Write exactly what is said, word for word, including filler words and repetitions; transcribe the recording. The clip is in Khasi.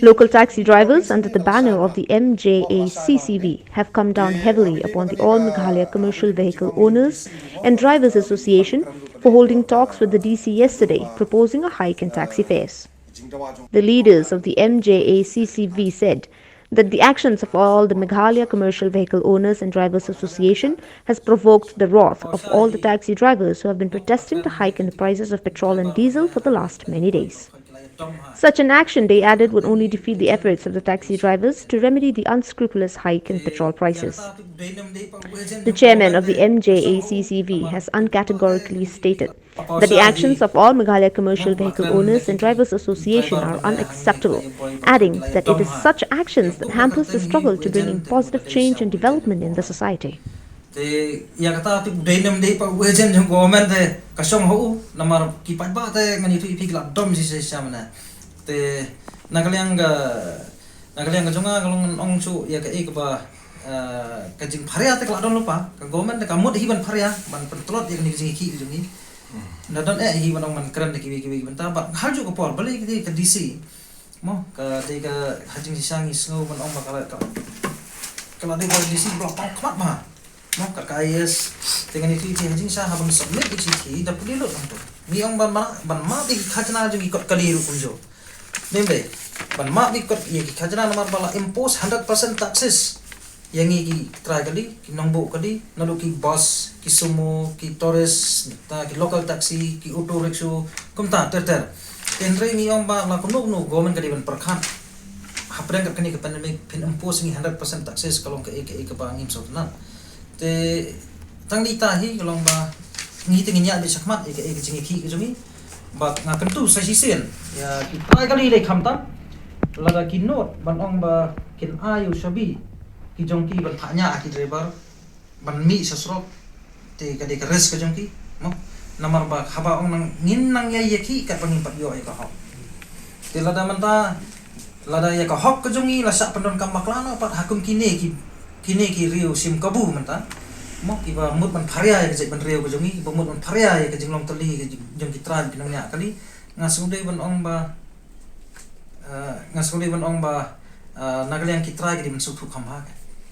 Local taxi drivers under the banner of the M J A C C V have come down heavily upon the All Meghalaya Commercial Vehicle Owners and Drivers Association for holding talks with the D C yesterday, proposing a hike in taxi fares. The leaders of the M J A C C V said that the actions of all the Meghalaya Commercial Vehicle Owners and Drivers Association has provoked the wrath of all the taxi drivers who have been protesting the hike in the prices of petrol and diesel for the last many days. Such an action, they added, would only defeat the efforts of the taxi drivers to remedy the unscrupulous hike in petrol prices. The chairman of the M J A C C V has uncategorically stated that the actions of all Meghalaya Commercial Vehicle Owners and Drivers Association are unacceptable, adding that it is such actions that hampers the struggle to bring in positive change and development in the society. Te ïa kata phi dei nem dei pa wajen jong government te ka shong ho namar ki paidbah te ngan ïathuh ïa phi ki la dom shisha shisha mynne. Te na ka liang ka na ka liang ka jong nga ka long ngan ong shuh ïa kaei kaba ka jingpharia te ka la don lypa, ka government te ka mut hi ban pharia ban pyntlot ïa kane ka jingïakhih ka jong ngi. Na don eh hi ban ong ban kren da kiwei kiwei ki bynta bad ha juh ka por balei ka dei ka D C. Mo ka dei ka ha jingshisha ngi sngew ban ong ba ka la ka la dei ka D C ba la tang khmat bha. Mo ka ka I A S te ngan ïathuh ïa phi ha jingshisha ha ban submit ïa ka chithi da pule lut hangto. Ngi ong ban mad ban mad ïa ki khajna jong ki kot kali ruh kumjuh. Dei dei ban mad ïa ki kot ïa ki khajna namar ba la impose hundred percent taxes ïa ngi ki trai kali, ki nongbuh kali, naduh ki bus, ki sumo, ki tourist, ta ki local taxi, ki auto rickshaw, kumta ter ter. Te hynrei ngi ong ba la kumno kumno government ka dei ban pyrkhat. Hapdeng kat kane ka pandemic phin impose ngi hundred percent taxes ka long kaei kaei kaba ngim sngewtynnat. Te tang dei ta hi ka long ba ngi te ngin ïa bit shakhmat ïa kaei ka jingïakhih ka jong ngi. Bad nga kyntu sa shisien ïa ki trai kali lei khamtam. Lada ki nud ban ong ba kin ai u shabi ki jong ki ban phah ñiah ha ki driver ban mih sha surok. Te ka dei ka risk ka jong ki mo. Namar ba haba ong nang ngin nang ïa ïakhih katba ngim pat ïoh ïa ka hok. Te lada mynta lada ïa ka hok ka jong ngi la shah pyndonkam bakla noh pat ha kum kine ki kine ki riew shim kabu mynta. Mo kiba mut ban pharia ïa ka jaitbynriew ka jong ngi, kiba mut ban pharia ïa ka jinglong kali ka jong ki trai ki nongñiah kali. Nga sngewdei ban ong ba nga sngewdei ban ong ba na ka liang ki trai ki dei ban sngewthuh kham bha.